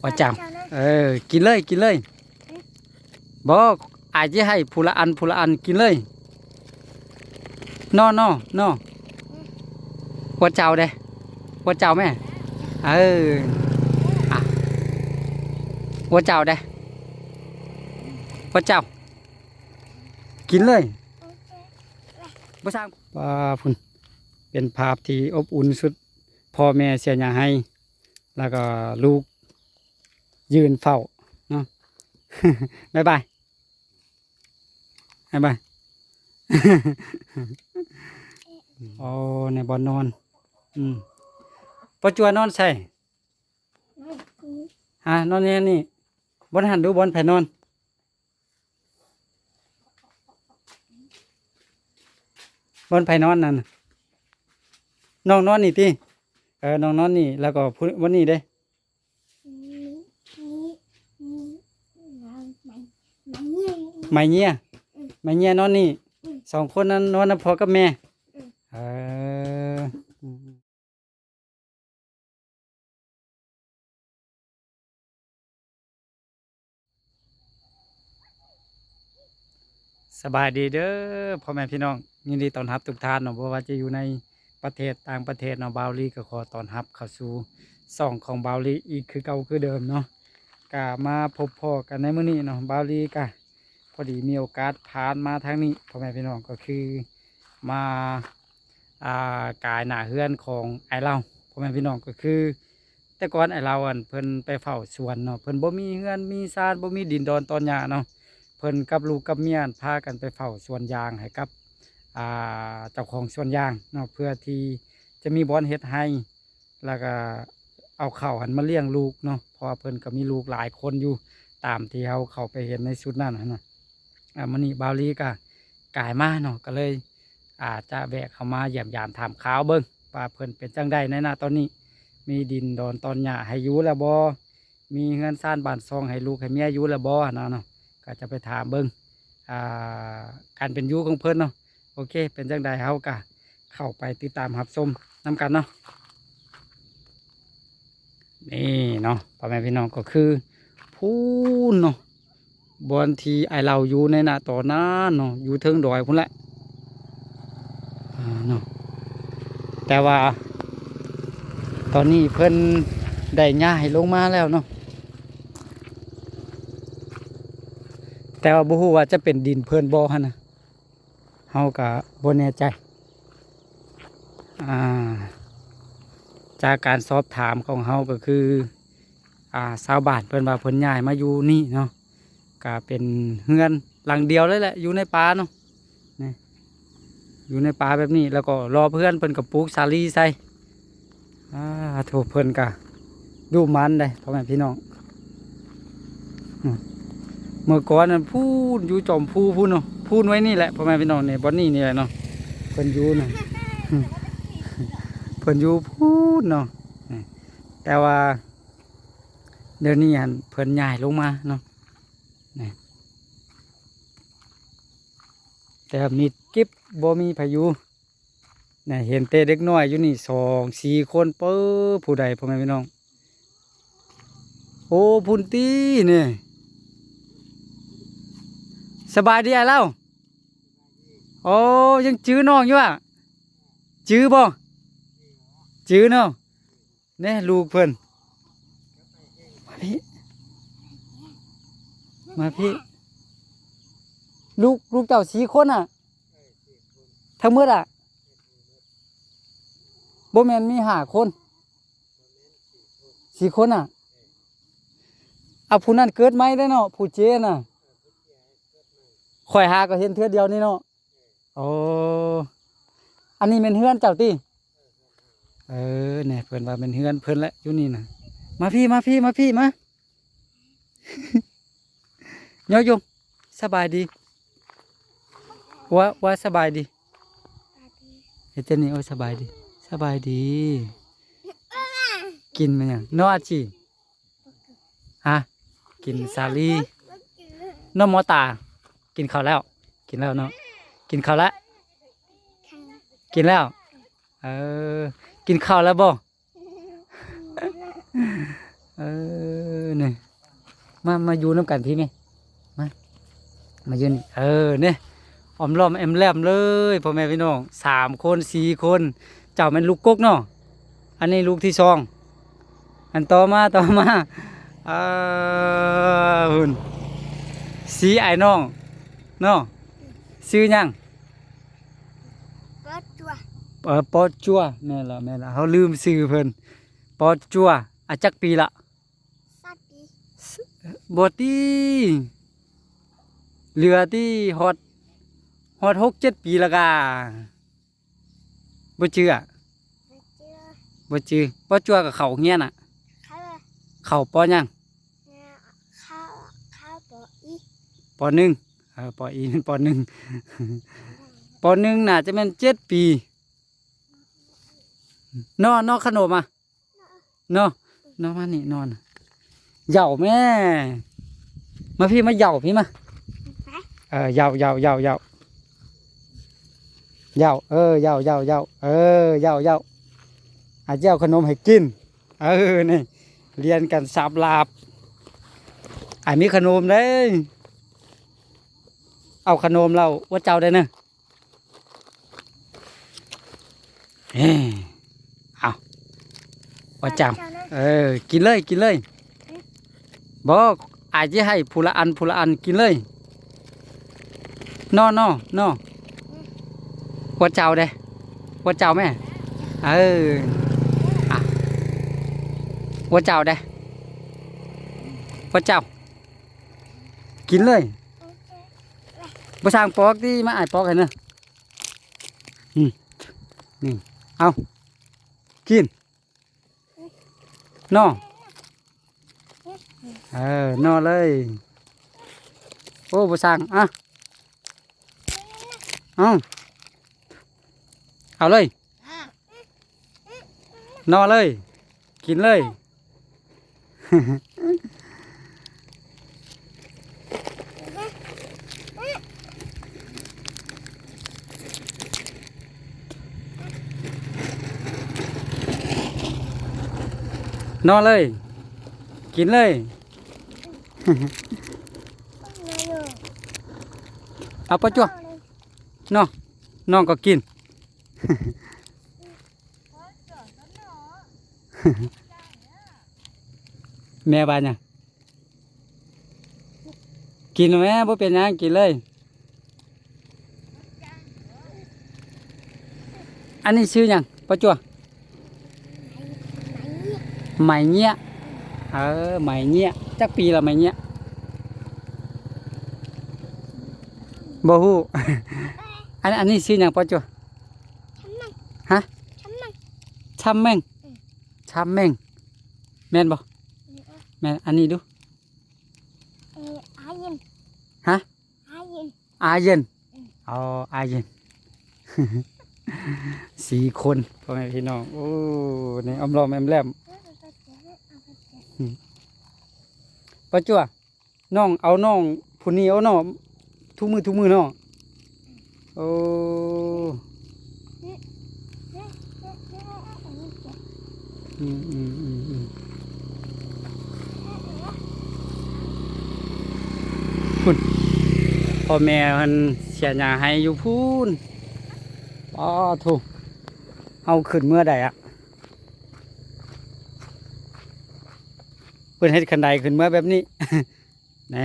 ປະຈຳ. ເອີ ກິນເລີຍ ກິນເລີຍ. ບໍ່ ອ້າຍຊິໃຫ້ຜູ້ລະອັນ ຜູ້ລະອັນ ກິນເລີຍ. ນໍ ນໍ ນໍ. ຫົວເຈົ້າເດ້ ຫົວເຈົ້າແມ່. ເອີ ອ່ະ ຫົວເຈົ້າເດ້ ຫົວເຈົ້າ. ກິນເລີຍ ບໍ່ສ້າງ. ວ່າພຸ້ນ ເປັນພາບທີ່ອົບອຸ່ນສຸດ ພໍ່ແມ່ເສຍຫຍ້າໄຮ່ ແລ້ວກໍລູກຢືນເຝົ້າເນາະ. ບາຍບາຍ ບາຍບາຍ. ໂອ້ ໃນບ່ອນນອນ. ອືມ ປາຈົວນອນໃສ? ຮະ ນອນແນວນີ້. ບ່ອນຫັ້ນດູ ບ່ອນໃຜນອນ? ບ່ອນໃຜນອນນັ້ນ? ນ້ອງນອນນີ້ຕິ? ເອີ ນ້ອງນອນນີ້ ແລ້ວກໍຜູ້ ບ່ອນນີ້ເດ້? ໄມ້ເຫຍ້ຍ ໄມ້ເຫຍ້ຍນອນນີ້. ສອງຄົນນັ້ນນອນນຳພໍ່ກັບແມ່. ເອີ ສະບາຍດີເດີພໍ່ແມ່ພີ່ນ້ອງ, ຍິນດີຕ້ອນຮັບທຸກທ່ານເນາະ, ບໍ່ວ່າຈະຢູ່ໃນປະເທດຕ່າງປະເທດເນາະ, ບ່າວລີກໍຂໍຕ້ອນຮັບເຂົ້າສູ່ຊ່ອງຂອງບ່າວລີອີກຄືເກົ່າຄືເດີມເນາະ. ກະມາພົບພໍ້ກັນໃນມື້ນີ້ເນາະ, ບ່າວລີກະ ພໍດີມີໂອກາດຜ່ານມາທາງນີ້ ພໍ່ແມ່ພີ່ນ້ອງ, ກໍຄືມາ ອ່າ ກາຍໜ້າເຮືອນຂອງອ້າຍລາວ ພໍ່ແມ່ພີ່ນ້ອງ. ກໍຄືແຕ່ກ່ອນອ້າຍລາວ ອັນ ເພິ່ນໄປເຝົ້າສວນເນາະ, ເພິ່ນບໍ່ມີເຮືອນມີຊານ ບໍ່ມີດິນດອນຕອນຫຍ້າເນາະ, ເພິ່ນກັບລູກກັບເມຍ ພາກັນໄປເຝົ້າສວນຢາງໃຫ້ກັບ ອ່າ ເຈົ້າຂອງສວນຢາງເນາະ, ເພື່ອທີ່ຈະມີບ່ອນເຮັດໄຮ່ ແລ້ວກໍເອົາເຂົ້າຫັ້ນມາລ້ຽງລູກເນາະ, ເພາະວ່າເພິ່ນກໍມີລູກຫຼາຍຄົນຢູ່ ຕາມທີ່ເຮົາເຂົ້າໄປເຫັນໃນຊຸດນັ້ນຫັ້ນນະ. ອ່າ ມື້ນີ້ບ່າວລີກໍກາຍມາເນາະ, ກໍເລີຍ ອາດຈະແວະເຂົ້າມາຢ້ຽມຢາມຖາມຂ່າວເບິ່ງວ່າເພິ່ນເປັນຈັ່ງໃດໃນນະຕອນນີ້, ມີດິນດອນຕອນຫຍ້າໃຫ້ຢູ່ແລ້ວບໍ່? ມີເຮືອນຊານບ້ານຊ່ອງໃຫ້ລູກໃຫ້ເມຍຢູ່ແລ້ວບໍ່ຫັ້ນນະເນາະ, ກໍຈະໄປຖາມເບິ່ງ ອ່າ ການເປັນຢູ່ຂອງເພິ່ນເນາະ. ໂອເຄ ເປັນຈັ່ງໃດເຮົາກະເຂົ້າໄປຕິດຕາມຮັບຊົມນຳກັນເນາະ. ນີ້ເນາະ ພໍ່ແມ່ພີ່ນ້ອງ ກໍຄືພູ້ນເນາະ ບ່ອນທີ່ອ້າຍລາວຢູ່ໃນນະຕອນນັ້ນເນາະ, ຢູ່ເທິງດອຍພຸ້ນແຫຼະ ອ່າ ເນາະ. ແຕ່ວ່າຕອນນີ້ເພິ່ນໄດ້ຍ້າຍລົງມາແລ້ວເນາະ, ແຕ່ວ່າບໍ່ຮູ້ວ່າຈະເປັນດິນເພິ່ນບໍ່ຫັ້ນນະ, ເຮົາກະບໍ່ແນ່ໃຈ. ອ່າ ຈາກການສອບຖາມຂອງເຮົາກໍຄື ອ່າ ຊາວບ້ານເພິ່ນວ່າເພິ່ນຍ້າຍມາຢູ່ນີ້ເນາະ, ກະເປັນເຮືອນຫຼັງດຽວເລີຍແຫຼະ ຢູ່ໃນປ່າເນາະ, ນີ້ ຢູ່ໃນປ່າແບບນີ້, ແລ້ວກໍລອບເຮືອນເພິ່ນກໍປູກສາລີໃສ່. ອາ ໂທ້ ເພິ່ນກະດຸໝັ່ນເດ້ ພໍ່ແມ່ພີ່ນ້ອງ. ອືມ ເມື່ອກ່ອນນັ້ນພຸ້ນ ຢູ່ຈອມພູພຸ້ນເນາະ, ພູໜ່ວຍນີ້ແຫຼະ ພໍ່ແມ່ພີ່ນ້ອງ, ນີ້ ບ່ອນນີ້ນີ້ແຫຼະເນາະ ເພິ່ນຢູ່ນະ, ເພິ່ນຢູ່ພຸ້ນເນາະ. ນີ້ ແຕ່ວ່າດຽວນີ້ຫັ້ນເພິ່ນຍ້າຍລົງມາເນາະ, ນີ້ ແຕ່ມີດກິບ ບໍ່ມີໃຜຢູ່. ນີ້ ເຫັນແຕ່ເດັກນ້ອຍຢູ່ນີ້ສອງສີ່ຄົນ ເປີ ຜູ້ໃດ ພໍ່ແມ່ພີ່ນ້ອງ. ໂອ້ ພຸ້ນຕິນີ້. ສະບາຍດີອ້າຍລາວ. ໂອ້ ຍັງຈື່ນ້ອງຢູ່ຫວາ? ຈື່ບໍ່? ຈື່ເນາະ. ແນ່ ລູກເພິ່ນ ມາພີ້ ມາພີ້. ລູກ ລູກເຈົ້າສີ່ຄົນນະ ທັງໝົດອະ? ບໍ່ແມ່ນມີຫ້າຄົນ ສີ່ຄົນນະ? ເອົາ ຜູ້ນັ້ນເກີດໃໝ່ແລ້ວເນາະ ຜູ້ເຈນະ. ຂ້ອຍຫາກໍເຫັນເທື່ອດຽວນີ້ເນາະ. ໂອ້ ອັນນີ້ແມ່ນເຮືອນເຈົ້າຕິ? ເອີ ແນ່ ເພິ່ນວ່າແມ່ນເຮືອນເພິ່ນແຫຼະ ຢູ່ນີ້ນະ. ມາພີ້ ມາພີ້ ມາພີ້ ມາ. ຍໍຍົງ ສະບາຍດີ ວ່າ ວ່າສະບາຍດີ. ເຮັດຈັ່ງນີ້ ໂອ້ຍ ສະບາຍດີ ສະບາຍດີ. ກິນແມ່ນຫຍັງ? ນໍອາຈີ. ຮະ ກິນສາລີ ນ້ອງມໍຕາ. ກິນເຂົ້າແລ້ວ? ກິນແລ້ວເນາະ. ກິນເຂົ້າແລ້ວ? ກິນແລ້ວ. ເອີ ກິນເຂົ້າແລ້ວບໍ່? ເອີ ນີ້ ມາ ມາຢູ່ນຳກັນພີ້ແມ່ ມາ ມາຢູ່ນີ້ ເອີ ນີ້ ອ້ອມລ້ອມແອ້ມແລ້ມເລີຍ ພໍ່ແມ່ພີ່ນ້ອງ ສາມຄົນ ສີ່ຄົນ. ເຈົ້າແມ່ນລູກກົກເນາະ ອັນນີ້ລູກທີສອງ. ອັນຕໍ່ມາ ຕໍ່ມາ ອ່າ ພຸ້ນ ສີ່ອ້າຍນ້ອງເນາະ ຊື່ຫຍັງ? ປອດຈົວ ເອີ ປອດຈົວ ແມ່ນລະ ແມ່ນລະ ເຮົາລືມຊື່ເພິ່ນ ປອດຈົວ. ອາ ຈັກປີລະ? ຊາວປີ ບໍ່ຕິ ເຫຼືອຕິ ຮອດ ຮອດຫົກເຈັດປີລະກະ ບໍ່ຈື່ ບໍ່ຈື່ ບໍ່ຈື່. ປອດຈົວກະເຂົ້າໂຮງຮຽນນະ ເຂົ້າ ເຂົ້າ ປ.ຫຍັງ? ເຂົ້າ ເຂົ້າ ປ.ອີ ປ.ໜຶ່ງ ເອີ ປ.ອີ ແມ່ນ ປ.ໜຶ່ງ ປ.ໜຶ່ງ ໜ້າຈະແມ່ນເຈັດປີ. ເນາະ ເນາະ ຂະໜົມອະ ເນາະ ເນາະ ມານີ້ ນອນ ເຍົາແມ່ ມາພີ້ ມາເຍົາພີ້ ມາ ເອີ ເຍົາ ເຍົາ ເຍົາ ເຍົາ ເຍົາ ເອີ ເຍົາ ເຍົາ ເຍົາ ເອີ ເຍົາ ເຍົາ ອາ ເຍົາຂະໜົມໃຫ້ກິນ. ເອີ ນີ້ ລຽນກັນສາບລາບ ອາ ມີຂະໜົມເດ້ ເອົາຂະໜົມແລ້ວ ອວດເຈົ້າໄດ້ເນີ. ເອີ ເອົາ ວ່າຈັ່ງ ເອີ ກິນເລີຍ ກິນເລີຍ. ບໍ່ ອ້າຍຊິໃຫ້ຜູ້ລະອັນ ຜູ້ລະອັນ ກິນເລີຍ ນໍ ນໍ ນໍ. ວ່າເຈົ້າເດ້ ວ່າເຈົ້າແມ່ ເອີ ອະ ວ່າເຈົ້າເດ້ ວ່າເຈົ້າ ກິນເລີຍ. ບໍ່ຊ່າງປອກຕິ ມາອ້າຍປອກໃຫ້ເນີ. ອືມ ນີ້ ເອົາ ກິນ ນໍ ເອີ ນໍເລີຍ. ໂອ້ ບໍ່ຊ່າງ ອະ ເອົາ ເອົາເລີຍ ນໍເລີຍ ກິນເລີຍ. ນໍເລີຍ ກິນເລີຍ. ເອົາ ປະຈົວ ນໍ ນ້ອງກໍກິນ. ແມ່ວ່າຫຍັງ? ກິນແມ່ ບໍ່ເປັນຫຍັງ ກິນເລີຍ. ອັນນີ້ຊື່ຫຍັງ ປະຈົວ? ໄໝເງຍ. ເອີ ໄໝເງຍ. ຈັກປີລະໄໝເງຍ? ບໍ່ຮູ້. ອັນ ອັນນີ້ຊື່ຫຍັງ ປະຈົວ? ຊຳແມງ. ຮະ? ຊຳແມງ. ຊຳແມງ. ອືມ ຊຳແມງ ແມ່ນບໍ່? ແມ່ນ. ແມ່ນ. ອັນນີ້ດູ. ເອີ ອາເຢັນ. ຮະ? ອາເຢັນ. ອາເຢັນ. ອືມ ອໍ ອາເຢັນ. ສີ່ຄົນ ພໍ່ແມ່ພີ່ນ້ອງ. ໂອ້ ນີ້ອ້ອມລ້ອມແອ້ມແລ້ມ. ປະຈົວ ນ້ອງເອົານ້ອງຜູ້ນີ້ເອົາເນາະ ທຸກມື້ ທຸກມື້ເນາະ. ໂອ້ ອືມ ອືມ ອືມ ອືມ ພຸ້ນ ພໍ່ແມ່ເພິ່ນເສຍຫຍ້າໃຫ້ຢູ່ພຸ້ນ. ປາໂທ້ ເຮົາຂຶ້ນເມື່ອໃດອະ? ເພິ່ນເຮັດຄັນໄດຂຶ້ນເມືອແບບນີ້ ແນ່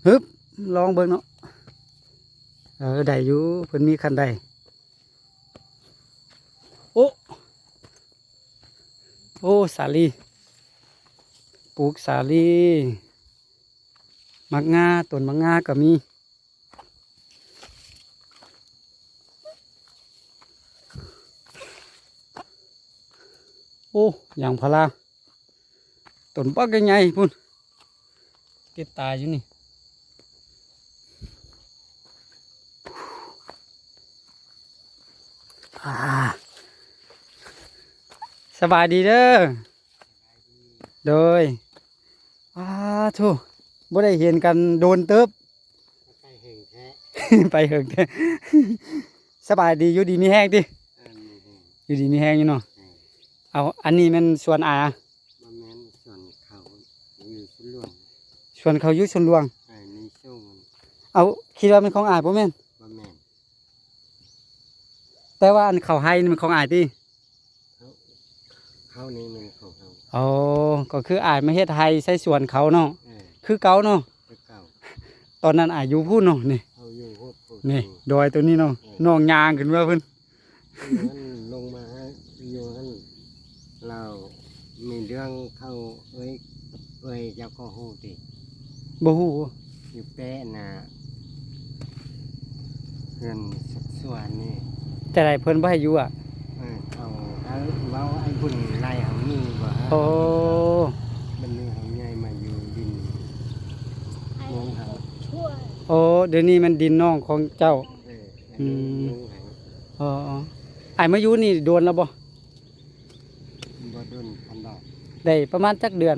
ຮຶບ ລອງເບິ່ງເນາະ. ເອີ ໄດ້ຢູ່ ເພິ່ນມີຄັນໄດ. ໂອ້ ໂອ້ ສາລີ ປູກສາລີ ໝາກງາ ຕົ້ນໝາກງາກໍມີ. ໂອ້ ຢາງພາລາ ຕົ້ນບັກໃຫຍ່ໆພຸ້ນ ຕິດຕາຢູ່ນີ້. ອ່າ ສະບາຍດີເດີ. ໂດຍ. ປາໂທ້ ບໍ່ໄດ້ເຫັນກັນໂດນເຕີບ. ໄປເຫິງແທ້ ໄປເຫິງແທ້. ສະບາຍດີ ຢູ່ດີມີແຮງຕິ? ເອີ ມີແຮງ ຢູ່ດີມີແຮງຢູ່ເນາະ. ເອີ ເອົາ ອັນນີ້ແມ່ນສວນອາ? ບໍ່ແມ່ນ ຕອນເຂົາຢູ່ສວນຫຼວງ ໃຫ້ມີໂຊງ ເອົາ ຄິດວ່າແມ່ນຂອງອ້າຍບໍ່ແມ່ນ? ບໍ່ແມ່ນ ແຕ່ວ່າອັນເຂົາໄຮ່ນີ້ແມ່ນຂອງອ້າຍຕິ? ເຂົາ ເຂົານີ້ແມ່ນຂອງເຮົາ ອໍ ກໍຄືອ້າຍມາເຮັດໄຮ່ໃສ່ສວນເຂົາເນາະ ເອີ ຄືເກົ່າເນາະ ຄືເກົ່າ ຕອນນັ້ນອ້າຍຢູ່ພຸ້ນເນາະ ນີ້ ເຮົາຢູ່ພຸ້ນ ນີ້ ດອຍໂຕນີ້ເນາະ ເອີ ນ້ອງຍ່າງຂຶ້ນມາພຸ້ນ ຢູ່ຫັ້ນ ລົງມາຢູ່ຫັ້ນ ລາວມີເລື່ອງເຂົາ ເອີຍ ເອີຍ ເຈົ້າກໍຮູ້ຕິ? ບໍ່ຮູ້ ຢູ່ແປະນະ ເຮືອນສັກສວນນີ້ ແຕ່ໃດເພິ່ນບໍ່ໃຫ້ຢູ່ອະ? ເອີ ເຂົາ ເອີ ເວົ້າໄອ້ບຸນໄລ່ເຮົາໜີບໍ່? ໂອ້ ບັດນີ້ເຮົາຍ້າຍມາຢູ່ດິນຂອງເຮົາ ໂອ້ ດຽວນີ້ແມ່ນດິນນ້ອງຂອງເຈົ້າ ເອີ ອືມ ຂອງເຮົາ ອໍ ອ້າຍມາຢູ່ນີ້ດົນແລ້ວບໍ່? ບໍ່ດົນປານໃດ ໄດ້ປະມານຈັກເດືອນ?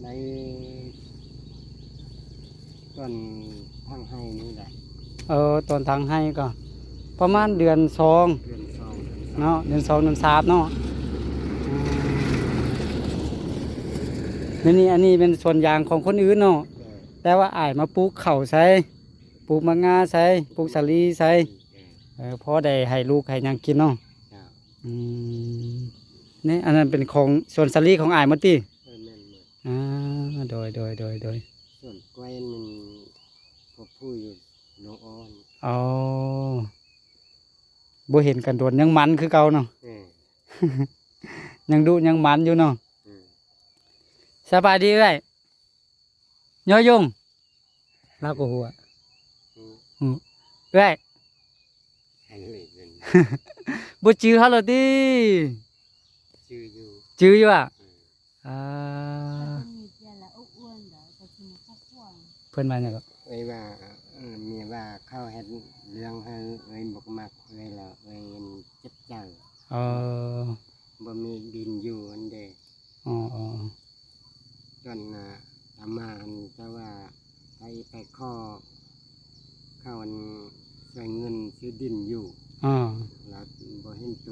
ໄດ້ຕອນທາງໄຮ່ນີ້ແຫຼະ ເອີ ຕອນທາງໄຮ່ກໍປະມານເດືອນສອງ ເດືອນສອງ ເດືອນສາມ ເນາະ ເດືອນສອງ ເດືອນສາມເນາະ ອືມ ດຽວນີ້ ອັນນີ້ເປັນສວນຢາງຂອງຄົນອື່ນເນາະ ເອີ ແຕ່ວ່າອ້າຍມາປູກເຂົ້າໃສ່ ປູກໝາກງາໃສ່ ປູກສາລີໃສ່ ເອີ ພໍໄດ້ໃຫ້ລູກໃຫ້ຫຍັງກິນເນາະ ເຈົ້າ ອືມ ນີ້ ອັນນັ້ນເປັນຂອງສວນສາລີຂອງອ້າຍໝົດຕິ? ເອີ ແມ່ນໝົດ ອ່າ ໂດຍ ໂດຍ ໂດຍ ໂດຍ ສວນກ້ວຍມັນ ພວກຜູ້ຢູ່ໂລງອ່ອນ ອໍ ບໍ່ເຫັນກັນດົນ ຍັງມັນຄືເກົ່າເນາະ ເອີ ຍັງດຸຍັງມັນຢູ່ເນາະ ເອີ ສະບາຍດີເອື້ອຍ ຍໍຍົງ ລາວກໍຫົວ ອືມ ຫື ເອື້ອຍ ອັນນີ້ເປັນ ບໍ່ຈື່ເຮົາແລ້ວຕິ? ຈື່ຢູ່ ຈື່ຢູ່ອະ ອືມ ອ່າ ເພິ່ນວ່າຫຍັງກໍ? ເອື້ອຍວ່າ ເອີ ເມຍວ່າເຂົາເຮັດເລື່ອງໃຫ້ເອື້ອຍບໍ່ມັກເອື້ອຍ ແລ້ວເອື້ອຍເຈັບໃຈ ອໍ ບໍ່ມີດິນຢູ່ຫັ້ນເດ ອໍ ອໍ ຕອນ ອາ ອາມາຫັ້ນ ເຈົ້າວ່າໄປ ໄປຂໍເຂົາ ອັນ ຊ່ວຍເງິນຊື້ດິນຢູ່ ອໍ ແລ້ວບໍ່ເຫັນໂຕ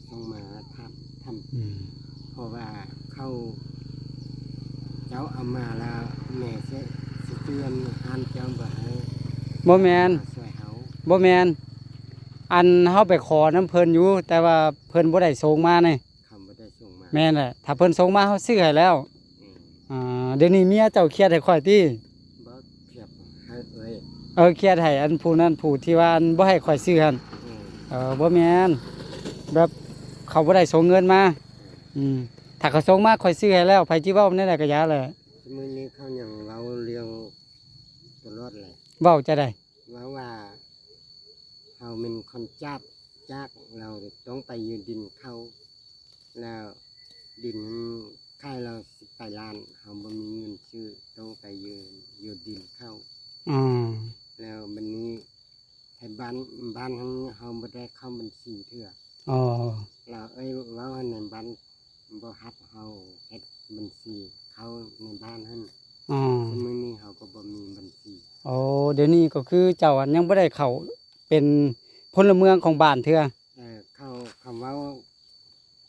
ສົ່ງມາ ຖາມ ຖາມ ອືມ ເພາະວ່າເຂົາ ເຈົ້າເອົາມາແລ້ວ ແມ່ຊິ ຊິເຕືອນຮ້ານເຈົ້າບໍ່ໃຫ້ ບໍ່ແມ່ນ ມາຊ່ວຍເຮົາ ບໍ່ແມ່ນ ອັນ ເຮົາໄປຂໍນຳເພິ່ນຢູ່ ແຕ່ວ່າເພິ່ນບໍ່ໄດ້ສົ່ງມານີ້ ເຂົາບໍ່ໄດ້ສົ່ງມາ ແມ່ນແຫຼະ ຖ້າເພິ່ນສົ່ງມາເຮົາຊື້ໃຫ້ແລ້ວ ອືມ ອ່າ ດຽວນີ້ເມຍເຈົ້າຄຽດໃຫ້ຂ້ອຍຕິ? ບໍ່ຄຽດໃຫ້ເອື້ອຍ ເອີ ຄຽດໃຫ້ອັນຜູ້ນັ້ນ ຜູ້ທີ່ວ່າອັນບໍ່ໃຫ້ຂ້ອຍຊື້ຫັ້ນ ອືມ ເອີ ບໍ່ແມ່ນ ແບບເຂົາບໍ່ໄດ້ສົ່ງເງິນມາ ອືມ ອືມ ຖ້າເຂົາສົ່ງມາຂ້ອຍຊື້ໃຫ້ແລ້ວ ໃຜຊິເວົ້າແນວໃດກໍຢ່າແຫຼະ ມື້ນີ້ເຂົາຍັງເວົ້າເລື່ອງຕະຫຼອດແຫຼະ ເວົ້າຈັ່ງໃດ? ເວົ້າວ່າເຮົາແມ່ນຄົນຈາກ ຈາກ ລາວຕ້ອງໄປຢູ່ດິນເຂົາ ແລ້ວດິນນັ້ນຂາຍລາວສິບປາຍລ້ານ ເຮົາບໍ່ມີເງິນຊື້ ຕ້ອງໄປຢູ່ ຢູ່ດິນເຂົາ ອືມ ແລ້ວບັດນີ້ໃຫ້ບ້ານ ບ້ານຫັ້ນເຮົາບໍ່ໄດ້ເຂົ້າບັນຊີເທື່ອ ອໍ ລາວເອີຍເວົ້າໃຫ້ໃນບ້ານບໍ່ຮັບເຮົາເຮັດບັນຊີເຂົ້າໃນບ້ານຫັ້ນ ອໍ ຊຸມມື້ນີ້ເຮົາກໍບໍ່ມີບັນຊີ ໂອ້ ດຽວນີ້ກໍຄືເຈົ້າອັນຍັງບໍ່ໄດ້ເຂົ້າເປັນພົນລະເມືອງຂອງບ້ານເທື່ອ ເອີ ເຂົາ ເຂົາເວົ້າ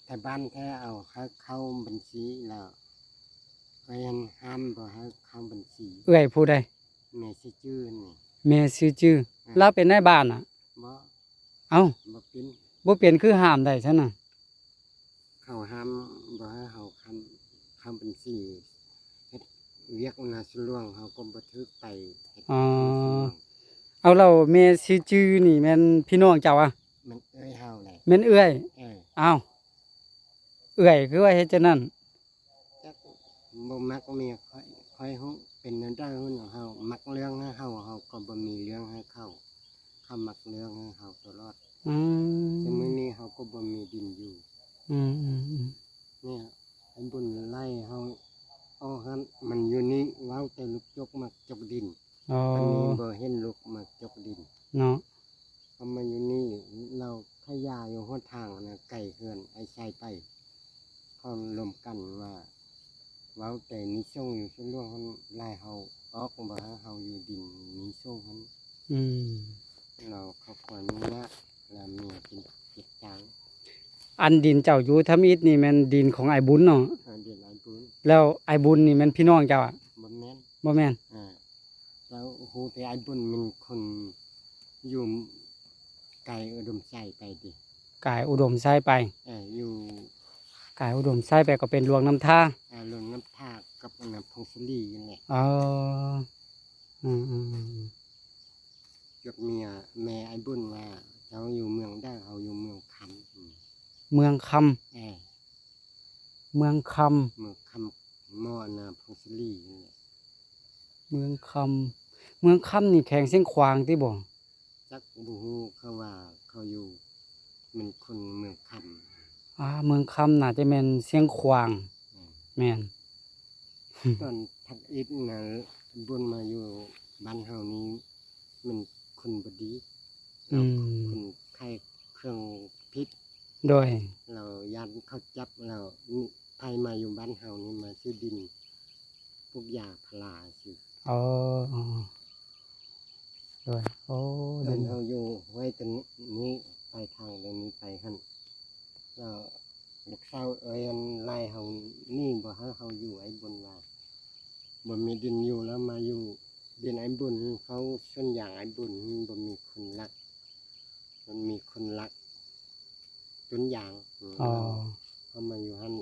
ແຕ່ບ້ານແທ້ ເອົາໃຫ້ເຂົ້າບັນຊີ ແລ້ວເອື້ອຍຫັ້ນຫ້າມບໍ່ໃຫ້ເຂົ້າບັນຊີ ເອື້ອຍຜູ້ໃດ? ແມ່ຊື່ຈື່ນີ້ ແມ່ຊື່ຈື່ ອືມ ລາວເປັນນາຍບ້ານນະ? ບໍ່ ເອົ້າ ບໍ່ເປັນ ບໍ່ເປັນຄືຫ້າມໄດ້ຊັ້ນນະ? ເຂົາຫ້າມບໍ່ໃຫ້ເຮົາເຂົ້າ ເຂົ້າບັນຊີ ເຮັດວຽກນາສວນຫຼວງ ເຮົາກໍບໍ່ຖືກໄປເຮັດ ອໍ ນາສວນຫຼວງ ເອົາ ແລ້ວແມ່ຊື່ຈື່ນີ້ແມ່ນພີ່ນ້ອງເຈົ້າອະ? ແມ່ນເອື້ອຍເຮົາແຫຼະ ແມ່ນເອື້ອຍ ເອີ ອ້າວ ເອື້ອຍຄືວ່າເຮັດຈັ່ງນັ້ນ? ຈັກ ບໍ່ມັກເມຍຂ້ອຍ ຂ້ອຍຮູ້ເປັນແນວໃດ ເຮົາມັກເລື່ອງໃຫ້ເຮົາ ເຮົາກໍບໍ່ມີເລື່ອງໃຫ້ເຂົາ ເຂົາມັກເລື່ອງໃຫ້ເຮົາຕະຫຼອດ ອືມ ແຕ່ມື້ນີ້ເຮົາກໍບໍ່ມີດິນຢູ່ ອືມໆໆ ນີ້ໄອ້ບຸນໄລ່ເຮົາອອກຫັ້ນ ມັນຢູ່ນີ້ ເວົ້າແຕ່ລູກຈົກມັກຈົກດິນ ອໍ ອັນນີ້ບໍ່ເຫັນລູກມາຈົກດິນເນາະ ເຮົາມາຢູ່ນີ້ ລາວຂາຍຢາຢູ່ຫົນທາງນະ ໄກເຮືອນອ້າຍໄຊໄປ ເຂົາລົມກັນວ່າ ເວົ້າແຕ່ມີໂຊງຢູ່ສວນຫຼວງຫັ້ນ ໄລ່ເຮົາອອກ ບໍ່ໃຫ້ເຮົາຢູ່ດິນມີໂຊງຫັ້ນ ອືມ ລາວເຂົາຂໍອະນຸຍາດ ລາວເມຍເປັນເຈັບຈັງ ອັນດິນເຈົ້າຢູ່ທຳອິດນີ້ແມ່ນດິນຂອງອ້າຍບຸນເນາະ? ເອີ ດິນອ້າຍບຸນ ແລ້ວອ້າຍບຸນນີ້ແມ່ນພີ່ນ້ອງເຈົ້າອະ? ບໍ່ແມ່ ບໍ່ແມ່ນ? ເອີ ເຈົ້າຮູ້ແຕ່ອ້າຍບຸນແມ່ນຄົນຢູ່ກາຍອຸດົມໄຊໄປຕິ? ກາຍອຸດົມໄຊໄປ. ເອີ ຢູ່ກາຍອຸດົມໄຊໄປກໍເປັນຫຼວງນ້ຳທາ. ເອີ ຫຼວງນ້ຳທາກັບອັນນັ້ນ ຜົ້ງສາລີນັ້ນແຫຼະ. ເອີ ອືມໆໆ ກັບເມຍ ແມ່ອ້າຍບຸນວ່າ ເຈົ້າຢູ່ເມືອງໃດ? ເຮົາຢູ່ເມືອງຄຳ. ເມືອງຄຳ. ເອີ ເມືອງຄຳ. ເມືອງຄຳ ໝໍ້ອັນນ່າ ຜົ້ງສາລີນັ້ນແຫຼະ. ເມືອງຄຳ ເມືອງຄຳນີ້ແຂວງຊຽງຂວາງຕິບໍ່? ຈັກບໍ່ຮູ້ ເຂົາວ່າເຂົາຢູ່ ແມ່ນຄົນເມືອງຄຳ. ອາ ເມືອງຄຳໜ້າຈະແມ່ນຊຽງຂວາງ. ອືມ ແມ່ນ. ຕອນທັກອິດນະ ບຸນມາຢູ່ບ້ານເຮົານີ້ ແມ່ນຄົນບໍ່ດີ. ອືມ ຄົນຂາຍເຄື່ອງຜິດ. ໂດຍ. ລາວຢ້ານເຂົາຈັບ ລາວ ໃຜມາຢູ່ບ້ານເຮົານີ້ ມາຊື້ດິນ ປູກຢາງພາລາຊື່. ອໍ ໂດຍ. ໂອ້ ເດີນເຮົາຢູ່ຫ້ວຍຕົວນີ້ ໄປທາງຕົວນີ້ໄປຫັ້ນ ແລ້ວລູກສາວເອີຍ ອັນໄລ່ເຮົາໜີ ບໍ່ໃຫ້ເຮົາຢູ່. ອ້າຍບຸນວ່າ ບໍ່ມີດິນຢູ່ ແລ້ວມາຢູ່ດິນອ້າຍບຸນ ເຝົ້າສວນຢາງອ້າຍບຸນ ບໍ່ມີຄົນລັກ ມັນມີຄົນລັກຕົ້ນຢາງ. ອໍ ເຮົາມາຢູ່ຫັ້ນ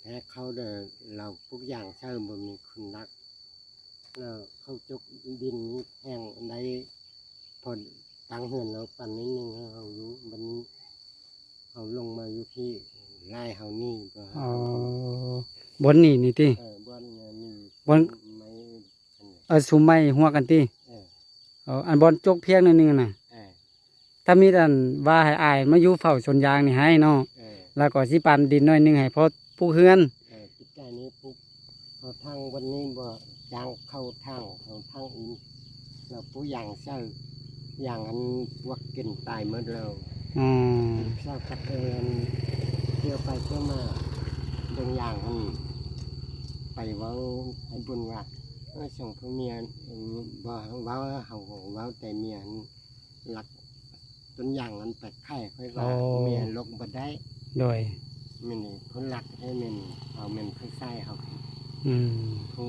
ແທ້ເຂົາເດີ ລາວປູກຢາງໃສ່ ບໍ່ມີຄົນລັກ ແລ້ວເຂົາຈົກດິນນີ້ແຫ້ງໄດ້ ພໍຕັ້ງເຮືອນແລ້ວປັນໜ້ອຍໜຶ່ງໃຫ້ເຮົາຢູ່. ບັດນີ້ເຮົາລົງມາຢູ່ພີ້ ໄລ່ເຮົາໜີ ບໍ່ໃຫ້ເຮົາຢູ່. ອໍ ບ່ອນໜີນີ້ຕິ? ເອີ ບ່ອນມີ ບ່ອນ ໄມ້ ເອີ ຊຸມໄມ້ຮວກກັນຕິ? ເອີ ເອີ ອັນບ່ອນຈົກພຽງໜ້ອຍໜຶ່ງນະ. ເອີ ຖ້າມີອັນວ່າໃຫ້ອ້າຍມາຢູ່ເຝົ້າສວນຢາງນີ້ໃຫ້ເນາະ. ເອີ ແລ້ວກໍຊິປັນດິນໜ້ອຍໜຶ່ງໃຫ້ພໍປູກເຮືອນ. ເອີ ປີກາຍນີ້ປູກ ເຮົາທາງວັນນີ້ບໍ່ຈ້າງເຂົ້າທາງ ເຮົາທາງອື່ນ ແລ້ວປູກຢາງໃສ່ ຢາງອັນປວກກິນຕາຍໝົດແລ້ວ. ອືມ ຊາວຄັດເອີນ ທ່ຽວໄປທ່ຽວມາເບິ່ງຢາງຫັ້ນ ໄປເວົ້າໃຫ້ບຸນວ່າ ເອີ ສອງຜົວເມຍ ເອີ ບໍ່ເວົ້າ ເຮົາເວົ້າແຕ່ເມຍຫັ້ນ ລັກຕົ້ນຢາງນັ້ນໄປຂາຍ. ຂ້ອຍວ່າ ໂອ້ ເມຍຫຼົບບໍ່ໄດ້. ໂດຍ. ແມ່ນຄົນລັກໃຫ້ແມ່ນ ເຮົາແມ່ນຜູ້ຊາຍເຮົາ ອືມ ຜູ້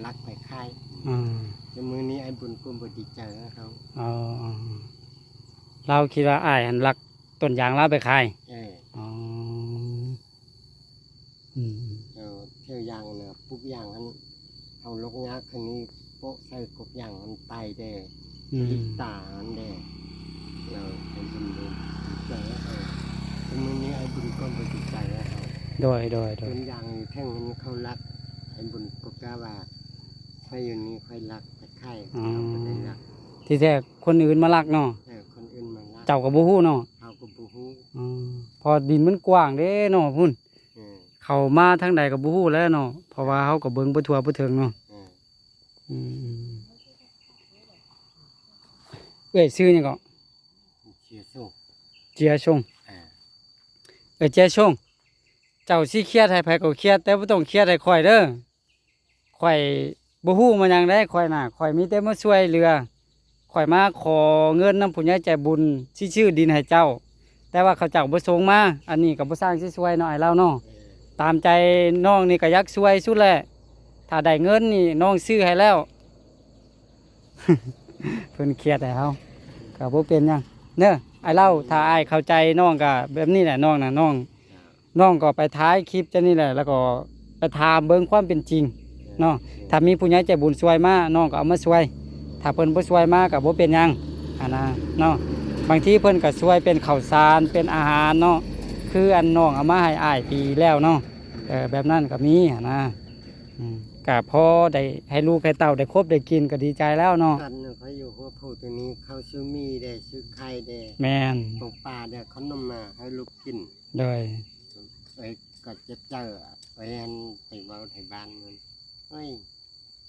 ລັກໄປຂາຍ. ອືມ ແຕ່ມື້ນີ້ອ້າຍບຸນກໍບໍ່ດີໃຈເຮົາ. ອໍ ລາວຄິດວ່າອ້າຍຫັ້ນລັກຕົ້ນຢາງລາວໄປຂາຍ. ເອີ ອໍ ອືມ ເອີ ແຖວຢາງນະ ປູກຢາງຫັ້ນ ເຮົາຫຼົບຍາກ ຄັນນີ້ໂປະໃສ່ກົກຢາງຫັ້ນຕາຍແດ່. ອືມ ລິບຕາຫັ້ນແດ່ ເອີ ອ້າຍບຸນດີໃຈເຮົາ. ແຕ່ມື້ນີ້ອ້າຍບຸນກໍບໍ່ດີໃຈເຮົາ. ໂດຍ ໂດຍ ໂດຍ. ຕົ້ນຢາງແທ່ງນັ້ນເຂົາລັກ ອ້າຍບຸນກໍກະວ່າ ຂ້ອຍຢູ່ນີ້ຂ້ອຍລັກໄປຂາຍ. ອໍ ເຮົາບໍ່ໄດ້ລັກ. ທີ່ແທ້ຄົນອື່ນມາລັກເນາະ. ເອີ ຄົນອື່ນມາລັກ ເຈົ້າກໍບໍ່ຮູ້ເນາະ. ເຮົາກໍບໍ່ຮູ້. ອໍ ເພາະດິນມັນກວ້າງເດ້ເນາະພຸ້ນ. ເອີ ເຂົ້າມາທາງໃດກໍບໍ່ຮູ້ແລ້ວເນາະ ເພາະວ່າເຮົາກໍເບິ່ງບໍ່ທົ່ວບໍ່ເຖິງເນາະ. ເອີ ອືມ ເອື້ອຍຊື່ຫຍັງເກາະ? ເຈຍຊົງ. ເຈຍຊົງ. ເອີ ເອື້ອຍເຈຍຊົງ ເຈົ້າຊິຄຽດໃຫ້ໃຜກໍຄຽດ ແຕ່ບໍ່ຕ້ອງຄຽດໃຫ້ຂ້ອຍເດີ. ຂ້ອຍບໍ່ຮູ້ມາຫຍັງເດ້ ຂ້ອຍນະ ຂ້ອຍມີແຕ່ມາຊ່ວຍເຫຼືອ. ຂ້ອຍມາຂໍເງິນນຳຜູ້ໃຫຍ່ໃຈບຸນ ຊິຊື້ດິນໃຫ້ເຈົ້າ ແຕ່ວ່າເຂົາເຈົ້າບໍ່ສົ່ງມາ. ອັນນີ້ກໍບໍ່ຊ່າງຊິຊ່ວຍເນາະ ອ້າຍລາວເນາະ. ຕາມໃຈນ້ອງນີ້ກໍຢາກຊ່ວຍສຸດແຫຼະ. ຖ້າໄດ້ເງິນນີ້ນ້ອງຊື້ໃຫ້ແລ້ວ. ເພິ່ນຄຽດໃຫ້ເຮົາ ກໍບໍ່ເປັນຫຍັງເດີ ອ້າຍລາວ. ຖ້າອ້າຍເຂົ້າໃຈນ້ອງກໍແບບນີ້ແຫຼະ ນ້ອງນະ ນ້ອງ ນ້ອງກໍໄປຖ່າຍຄລິບຈັ່ງນີ້ແຫຼະ ແລ້ວກໍໄປຖາມເບິ່ງຄວາມເປັນຈິງເນາະ. ຖ້າມີຜູ້ໃຫຍ່ໃຈບຸນຊ່ວຍມາ ນ້ອງກໍເອົາມາຊ່ວຍ. ຖ້າເພິ່ນບໍ່ຊ່ວຍມາກໍບໍ່ເປັນຫຍັງຫັ້ນນະເນາະ. ບາງທີເພິ່ນກໍຊ່ວຍເປັນເຂົ້າສານ ເປັນອາຫານເນາະ ຄືອັນນ້ອງເອົາມາໃຫ້ອ້າຍປີແລ້ວເນາະ. ເອີ ແບບນັ້ນກໍມີຫັ້ນນະ. ອືມ ກໍພໍໄດ້ໃຫ້ລູກໃຫ້ເຕົ້າໄດ້ຄົບໄດ້ກິນກໍດີໃຈແລ້ວເນາະ. ຕອນຂ້ອຍຢູ່ຫົວພູຕົວນີ້ ເຂົາຊື້ໝີ່ແດ່ ຊື້ໄຂ່ແດ່. ແມ່ນ. ຕົງປາແດ່ ເຂົານຳມາໃຫ້ລູກກິນ. ໂດຍ. ເອີຍ ກໍເຈັບໃຈ ເອີຍ ອັນໄປເວົ້າໄທບ້ານນັ້ນ ເອີຍ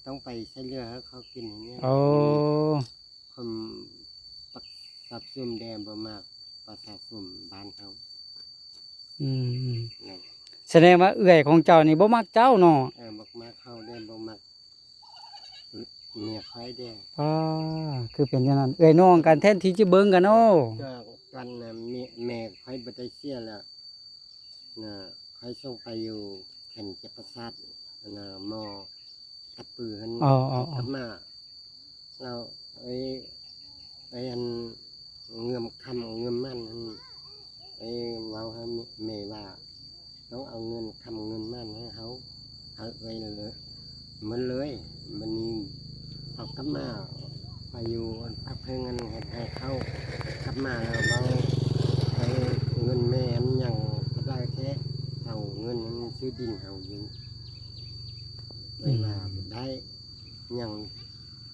ຕ້ອງໄປຊ່ວຍເຫຼືອໃຫ້ເຂົາກິນນີ້. ໂອ້ ຄົນປະຊາຊົນແດ່ບໍ່ມັກປະຊາຊົນບ້ານເຮົາ. ອືມ ສະແດງວ່າເອື້ອຍຂອງເຈົ້ານີ້ບໍ່ມັກເຈົ້າເນາະ. ເອີ ບໍ່ມັກເຮົາແດ່ ບໍ່ມັກເມຍຂ້ອຍແດ່. ອ້າ ຄືເປັນຈັ່ງນັ້ນ ເອື້ອຍນ້ອງກັນ ແທນທີ່ຈະເບິ່ງກັນ. ໂອ້ ຕອນນັ້ນແມ່ ແມ່ຂ້ອຍບໍ່ໄດ້ເສຍແລ້ວນະ ຂ້ອຍສົ່ງໄປຢູ່ແຂວງຈຳປາສັກນະ ໝໍ ກັບປືຫັ້ນ ອໍໆໆ ເອົາກັບມາ ແລ້ວໄອ້ ໄອ້ອັນເງື່ອມຄຳເງື່ອມໝັ້ນຫັ້ນ ໄອ້ເວົ້າໃຫ້ແມ່ວ່າ ຕ້ອງເອົາເງິນຄຳເງິນໝັ້ນໃຫ້ເຮົາ ໃຫ້ເອື້ອຍເລີຍ ໝົດເລີຍ. ບັດນີ້ເຮົາກັບມາໄປຢູ່ພັກເພິ່ງຫັ້ນ ເຮັດໃຫ້ເຂົາກັບມາແລ້ວເວົ້າ ໄອ້ເງິນແມ່ອັນຫຍັງກໍໄດ້ແທ້ ເອົາເງິນຊື້ດິນເຮົາຢູ່ ເອື້ອຍວ່າ ອືມ ໄດ້ ຫຍັງ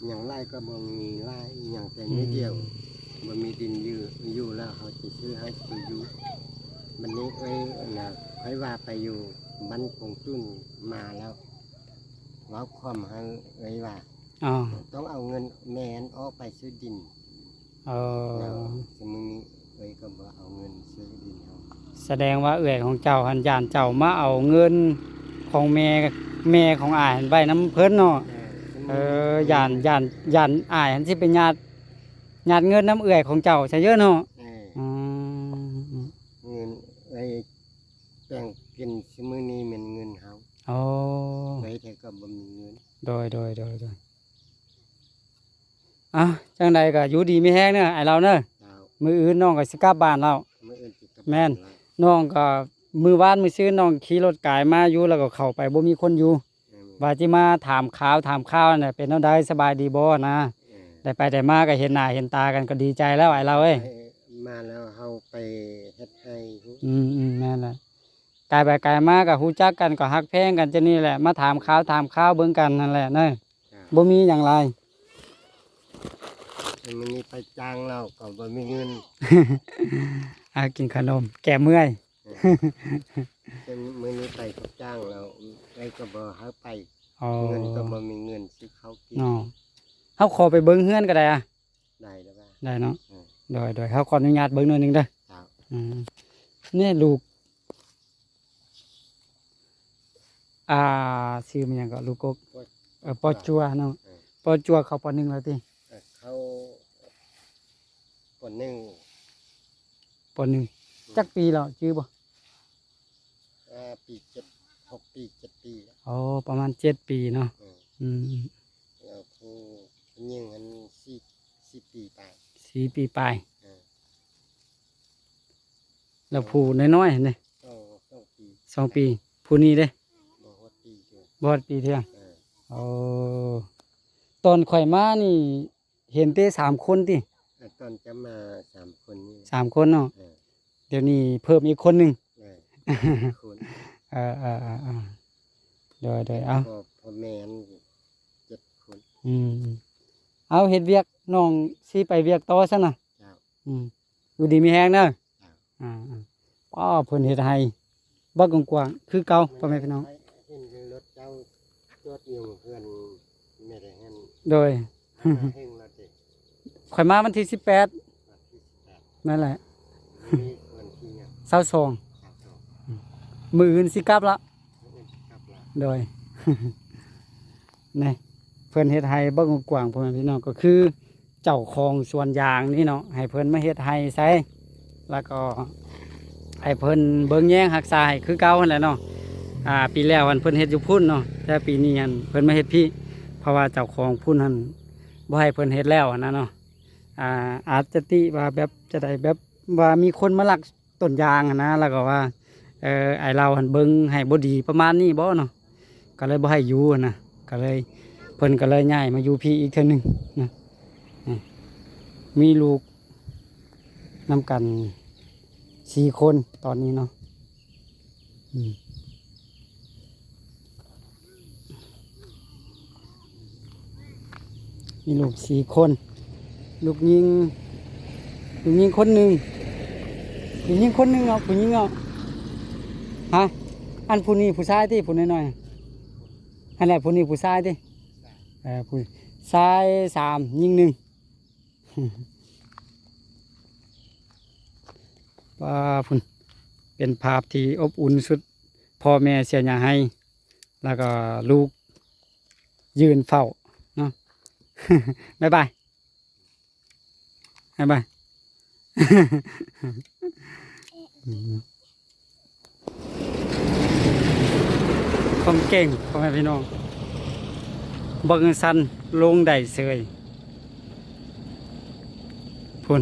ຫຍັງຫຼາຍກໍບໍ່ມີຫຼາຍ ຫຍັງແຕ່ ອືມ ໜ້ອຍດຽວ ບໍ່ມີດິນຢູ່ ຢູ່ແລ້ວເຮົາຊິຊື້ໃຫ້ຄືຢູ່. ບັດນີ້ເອື້ອຍນະ ຂ້ອຍວ່າໄປຢູ່ບ້ານກົງຈຸນມາແລ້ວ ເວົ້າຄວາມໃຫ້ເອື້ອຍວ່າ ອໍ ຕ້ອງເອົາເງິນແມ່ນອອກໄປຊື້ດິນ. ເອີ ແລ້ວຊຸມື້ນີ້ເອື້ອຍກໍບໍ່ເອົາເງິນຊື້ດິນເຮົາ. ສະແດງວ່າເອື້ອຍຂອງເຈົ້າຫັ້ນຢ້ານເຈົ້າມາເອົາເງິນຂອງແມ່ ແມ່ຂອງອ້າຍຫັ້ນໄວ້ນຳເພິ່ນເນາະ. ເອີ ເອີ ຊຸມື້ນີ້ ຢ້ານ ຢ້ານ ຢ້ານອ້າຍຫັ້ນຊິໄປຍາດ ຍາດເງິນນຳເອື້ອຍຂອງເຈົ້າຊະເຍາະເນາະ. ເອີ ອືມ ເງິນເອື້ອຍແບ່ງກິນຊຸມື້ນີ້ແມ່ນເງິນເຮົາ. ໂອ້ ເອື້ອຍແທ້ກໍບໍ່ມີເງິນ. ໂດຍ ໂດຍ ໂດຍ ໂດຍ. ອ່ະ ຈັ່ງໃດກໍຢູ່ດີມີແຮງເດີອ້າຍລາວເດີ. ເຈົ້າ ມື້ອື່ນນ້ອງກໍຊິກັບບ້ານແລ້ວ. ມື້ອື່ນຊິກັບ ແມ່ນ ບ້ານແລ້ວ. ນ້ອງກໍມື້ວານມື້ຊືນນ້ອງຂີ່ລົດກາຍມາຢູ່ ແລ້ວກໍເຂົ້າໄປບໍ່ມີຄົນຢູ່. ແມ່ນ ວ່າຊິມາຖາມຂ່າວ ຖາມຂ່າວນັ້ນແຫຼະ ເປັນແນວໃດ ສະບາຍດີບໍ່ນະ. ເອີ ໄດ້ໄປໄດ້ມາກໍເຫັນໜ້າເຫັນຕາກັນ ກໍດີໃຈແລ້ວອ້າຍລາວເອີຍ. ມາແລ້ວເຮົາໄປເຮັດໄຮ່. ອືມໆ ແມ່ນແຫຼະ. ກາຍໄປກາຍມາກໍຮູ້ຈັກກັນ ກໍຮັກແພງກັນຈັ່ງນີ້ແຫຼະ ມາຖາມຂ່າວຖາມຄາວເບິ່ງກັນຫັ້ນແຫຼະເນີ. ເຈົ້າ ບໍ່ມີຫຍັງຫຼາຍ. ມື້ນີ້ໄປຈ້າງແລ້ວກໍບໍ່ມີເງິນ ຫາກິນຂະໜົມແກ້ເມື່ອຍ. ເອີ ມື້ນີ້ໄປຮັບຈ້າງແລ້ວ ເອື້ອຍກໍບໍ່ໃຫ້ໄປ. ອໍ ເງິນກໍບໍ່ມີເງິນຊື້ເຂົ້າກິນເນາະ. ເຮົາຂໍໄປເບິ່ງເຮືອນກໍໄດ້ອະ. ໄດ້ແລ້ວວ່າ ໄດ້ເນາະ. ເອີ ໂດຍໆ ເຮົາຂໍອະນຸຍາດເບິ່ງໜ້ອຍໜຶ່ງເດີ. ເຈົ້າ ອືມ ນີ້ລູກ ອ່າ ຊື່ມັນຫຍັງເກາະ ລູກກົກ? ປ ເອີ ປໍຈົວເນາະ. ເອີ ປໍຈົວເຂົ້າ ປໍໜຶ່ງ ແລ້ວຕິ? ເອີ ເຂົ້າ ປໍໜຶ່ງ ປໍໜຶ່ງ. ອືມ ຈັກປີແລ້ວ ຈື່ບໍ່? ຫ້າປີ ເຈັດ ຫົກປີ ເຈັດປີແລ້ວ. ອໍ ປະມານເຈັດປີເນາະ. ເອີ ອືມ ແລ້ວຜູ້ ຜູ້ຍິງຫັ້ນ ສີ່ ສີ່ປີປາຍ. ສີ່ປີປາຍ. ເອີ ແລ້ວຜູ້ນ້ອຍໆຫັ້ນເດ? ສອງ ສອງປີ. ສອງປີ. ຜູ້ນີ້ເດ? ບໍ່ຮອດປີເທື່ອ. ບໍ່ຮອດປີເທື່ອ. ເອີ ໂອ້ ຕອນຂ້ອຍມານີ້ ເຫັນແຕ່ສາມຄົນຕິ? ເອີ ຕອນຈະມາສາມຄົນນີ້. ສາມຄົນເນາະ. ເອີ ດຽວນີ້ເພີ່ມອີກຄົນໜຶ່ງ. ເອີ ເອີ ເອີ ເອີ ເອີ ໂດຍໆ ເອົາ ພໍ່ ພໍ່ແມ່ຫັ້ນເຈັດຄົນ. ອືມ ເອົາ ເຮັດວຽກ ນ້ອງຊິໄປວຽກຕໍ່ຊັ້ນນະ. ເຈົ້າ ອືມ ຢູ່ດີມີແຮງເດີ. ເຈົ້າ ອ່າໆ ປ້າ ເພິ່ນເຮັດໄຮ່ບັກກວ້າງໆຄືເກົ່າ ພໍ່ແມ່ພີ່ນ້ອງ. ເຫັນລົດເຈົ້າຈອດຢູ່ເຮືອນແມ່ໄດ້ຫັ້ນ. ໂດຍ ເຮົງແລ້ວຕິ? ຂ້ອຍມາວັນທີສິບແປດ. ວັນທີສິບແປດ. ນັ້ນແຫຼະ. ມື້ນີ້ວັນທີຫຍັງ? ຊາວສອງ. ຊາວສອງ. ອືມ ມື້ອື່ນຊິກັບລະ. ມື້ອື່ນຊິກັບລະ. ໂດຍ ນີ້ ເພິ່ນເຮັດໄຮ່ບັກກວ້າງໆ ພໍ່ແມ່ພີ່ນ້ອງ ກໍຄື ເຈົ້າຂອງສວນຢາງນີ້ເນາະ ໃຫ້ເພິ່ນມາເຮັດໄຮ່ໃສ່ ແລ້ວກໍໃຫ້ເພິ່ນເບິ່ງແຍງຮັກສາໃຫ້ຄືເກົ່າຫັ້ນແຫຼະເນາະ. ອ່າ ປີແລ້ວຫັ້ນເພິ່ນເຮັດຢູ່ພຸ້ນເນາະ ແຕ່ປີນີ້ຫັ້ນເພິ່ນມາເຮັດພີ້ ເພາະວ່າເຈົ້າຂອງພຸ້ນຫັ້ນບໍ່ໃຫ້ເພິ່ນເຮັດແລ້ວຫັ້ນນະເນາະ. ອ່າ ອາດຈະຕິວ່າແບບຈະໄດ້ ແບບວ່າມີຄົນມາລັກ ຕົ້ນຢາງຫັ້ນນະ ແລ້ວກໍວ່າ ເອີ ອ້າຍລາວຫັ້ນເບິ່ງໃຫ້ບໍ່ດີປະມານນີ້ບໍເນາະ ກໍເລີຍບໍ່ໃຫ້ຢູ່ຫັ້ນນະ ກໍເລີຍ ເພິ່ນກໍເລີຍຍ້າຍມາຢູ່ພີ້ອີກເທື່ອໜຶ່ງນະ. ນີ້ ມີລູກນຳກັນສີ່ຄົນຕອນນີ້ເນາະ. ອືມ ມີລູກສີ່ຄົນ ລູກຍິງ ລູກຍິງຄົນໜຶ່ງ ຜູ້ຍິງຄົນໜຶ່ງເນາະ ຜູ້ຍິງເນາະ. ຮະ ອັນຜູ້ນີ້ຜູ້ຊາຍຕິ ຜູ້ນ້ອຍໆ ຫັ້ນແຫຼະ ຜູ້ນີ້ຜູ້ຊາຍຕິ. ເອີ ຜູ້ຊາຍສາມ ຍິງໜຶ່ງ. ປ້າ ພຸ້ນ ເປັນພາບທີ່ອົບອຸ່ນສຸດ ພໍ່ແມ່ເສຍຫຍ້າໄຮ່ ແລ້ວກໍລູກຢືນເຝົ້າເນາະ. ບາຍບາຍ ບາຍບາຍ. ຄວາມເກັ່ງ ພໍ່ແມ່ພີ່ນ້ອງ ເບິ່ງຊັ້ນ ລົງໄດ້ເສີຍ. ພຸ້ນ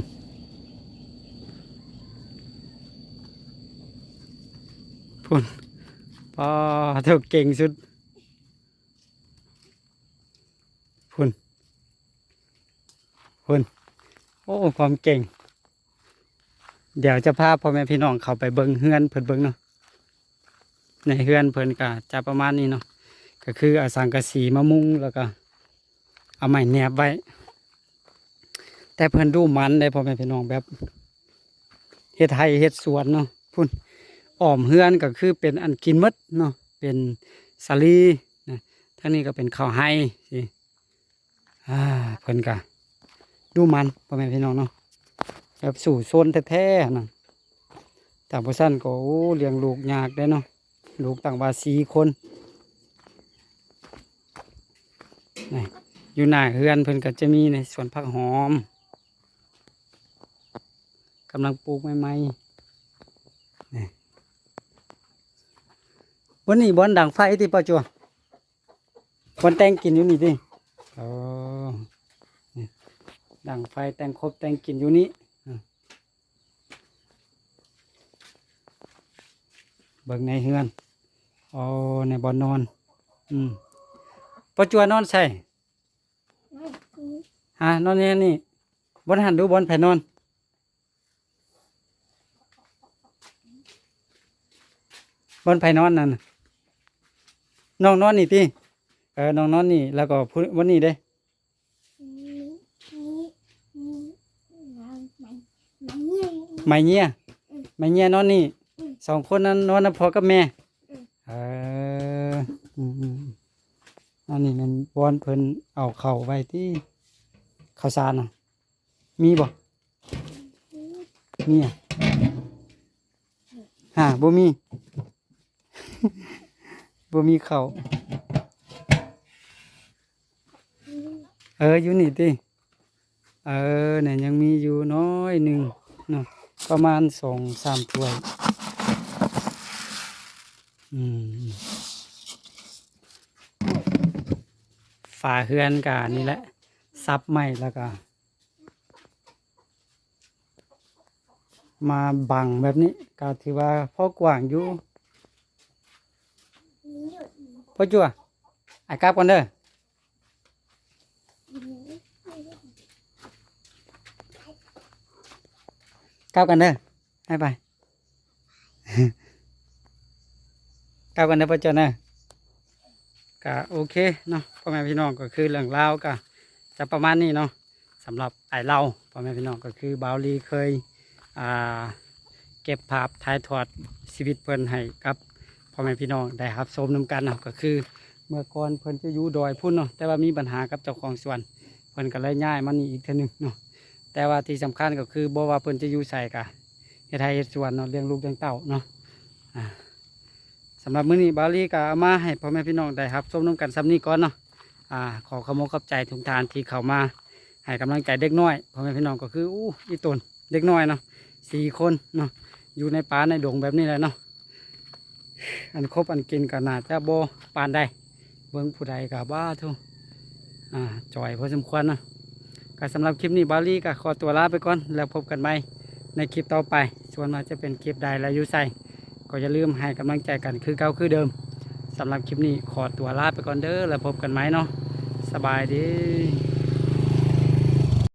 ພຸ້ນ ປາໂທ້ ເກັ່ງສຸດ. ພຸ້ນ ພຸ້ນ ໂອ້ ຄວາມເກັ່ງ. ດຽວຈະພາພໍ່ແມ່ພີ່ນ້ອງເຂົ້າໄປເບິ່ງເຮືອນເພິ່ນເບິ່ງເນາະ. ໃນເຮືອນເພິ່ນກະຈະປະມານນີ້ເນາະ ກະຄືເອົາສັງກະສີມາມຸງ ແລ້ວກະເອົາໄມ້ແນບໄວ້. ແຕ່ເພິ່ນດຸໝັ່ນເດ້ພໍ່ແມ່ພີ່ນ້ອງ ແບບເຮັດໄຮ່ເຮັດສວນເນາະ. ພຸ້ນ ອ້ອມເຮືອນກະຄືເປັນອັນກິນໝົດເນາະ ເປັນສາລີນະ ທາງນີ້ກະເປັນເຂົ້າໄຮ່ຊີ້. ອ່າ ເພິ່ນກະດຸໝັ່ນ ພໍ່ແມ່ພີ່ນ້ອງເນາະ ແບບສູ້ຊົນແທ້ໆນະ. ຖ້າບໍ່ຊັ້ນກໍ ໂອ້ ລ້ຽງລູກຍາກເດ້ເນາະ ລູກຕັ້ງວ່າສີ່ຄົນ. ນີ້ ຢູ່ໜ້າເຮືອນເພິ່ນກໍຈະມີໃນສວນຜັກຫອມ ກຳລັງປູກໃໝ່ໆ ນີ້. ບ່ອນນີ້ບ່ອນດັງໄຟຕິ ປ້າຈົວ? ບ່ອນແຕ່ງກິນຢູ່ນີ້ຕິ? ອໍ ນີ້ ດັງໄຟແຕ່ງຄົບແຕ່ງກິນຢູ່ນີ້. ອືມ ເບິ່ງໃນເຮືອນ. ອໍ ໃນບ່ອນນອນ. ອືມ ປ້າຈົວນອນໃສ? ຮະ? ນອນໃນນີ້. ບ່ອນຫັ້ນດູ ບ່ອນໃຜນອນ? ບ່ອນໃຜນອນນັ້ນ? ນ້ອງນອນນີ້ຕິ? ເອີ ນ້ອງນອນນີ້ ແລ້ວກໍຜູ້ ບ່ອນນີ້ເດ້? ໄມ້ເຫຍ້ຍ ໄມ້ເຫຍ້ຍນອນນີ້. ອືມ ສອງຄົນນັ້ນນອນນຳພໍ່ກັບແມ່. ອືມ ເອີ ອືມໆ ອັນນີ້ແມ່ນບ່ອນເພິ່ນເອົາເຂົ້າໄວ້ຕິ ເຂົ້າສານນະ. ມີບໍ່? ມີຫຍັງ? ຫາ ບໍ່ມີ ບໍ່ມີເຂົ້າ. ເອີ ຢູ່ນີ້ຕິ? ເອີ ນີ້ຍັງມີຢູ່ໜ້ອຍໜຶ່ງເນາະ ປະມານສອງສາມຖ້ວຍ. ອືມ ຝາເຮືອນກະນີ້ແຫຼະ ສັບໄມ້ແລ້ວກະ ມາບັງແບບນີ້ກະຖືວ່າພໍກວ້າງຢູ່. ພໍ່ຈົວ ອ້າຍກັບກ່ອນເດີ ກັບກັນເດີ ອ້າຍໄປ. ກັບກັນເດີ ພໍ່ເຈົ້າເດີ. ກະໂອເຄເນາະ ພໍ່ແມ່ພີ່ນ້ອງ ກໍຄືເລື່ອງລາວກະຈະປະມານນີ້ເນາະ ສຳລັບອ້າຍລາວ. ພໍ່ແມ່ພີ່ນ້ອງ ກໍຄືບ່າວລີເຄີຍ ອ່າ ເກັບພາບຖ່າຍທອດຊີວິດເພິ່ນໃຫ້ກັບພໍ່ແມ່ພີ່ນ້ອງໄດ້ຮັບຊົມນຳກັນເນາະ. ກໍຄືເມື່ອກ່ອນເພິ່ນຈະຢູ່ດອຍພຸ້ນເນາະ ແຕ່ວ່າມີບັນຫາກັບເຈົ້າຂອງສວນ ເພິ່ນກໍເລີຍຍ້າຍມານີ້ອີກເທື່ອໜຶ່ງເນາະ. ແຕ່ວ່າທີ່ສຳຄັນກໍຄື ບໍ່ວ່າເພິ່ນຈະຢູ່ໃສກະ ເຮັດໄຮ່ເຮັດສວນເນາະ ລ້ຽງລູກລ້ຽງເຕົ້າເນາະ. ອ່າ ສຳລັບມື້ນີ້ບ່າວລີກໍເອົາມາໃຫ້ພໍ່ແມ່ພີ່ນ້ອງໄດ້ຮັບຊົມນຳກັນສ່ຳນີ້ກ່ອນເນາະ. ອ່າ ຂໍຂອບອົກຂອບໃຈທຸກທ່ານທີ່ເຂົ້າມາໃຫ້ກຳລັງໃຈເດັກນ້ອຍ ພໍ່ແມ່ພີ່ນ້ອງ. ກໍຄື ໂອ້ ອີ່ຕົນເດັກນ້ອຍເນາະ ສີ່ຄົນເນາະ ຢູ່ໃນປ່າໃນດົງແບບນີ້ແຫຼະເນາະ. ອັນຄົບອັນກິນກໍໜ້າຈະບໍ່ປານໃດ ເບິ່ງຜູ້ໃດກໍ ບາໂທ້ ອ່າ ຈ່ອຍພໍສົມຄວນເນາະ. ກໍສຳລັບຄລິບນີ້ ບ່າວລີກໍຂໍຕົວລາໄປກ່ອນ ແລ້ວພົບກັນໃໝ່ໃນຄລິບຕໍ່ໄປ. ສ່ວນວ່າຈະເປັນຄລິບໃດ ແລະ ຢູ່ໃສ ກໍຢ່າລືມໃຫ້ກຳລັງໃຈກັນຄືເກົ່າຄືເດີມ. ສຳລັບຄລິບນີ້ຂໍຕົວລາໄປກ່ອນເດີ ແລ້ວພົບກັນໃໝ່ເນາະ. ສະບາຍດີ.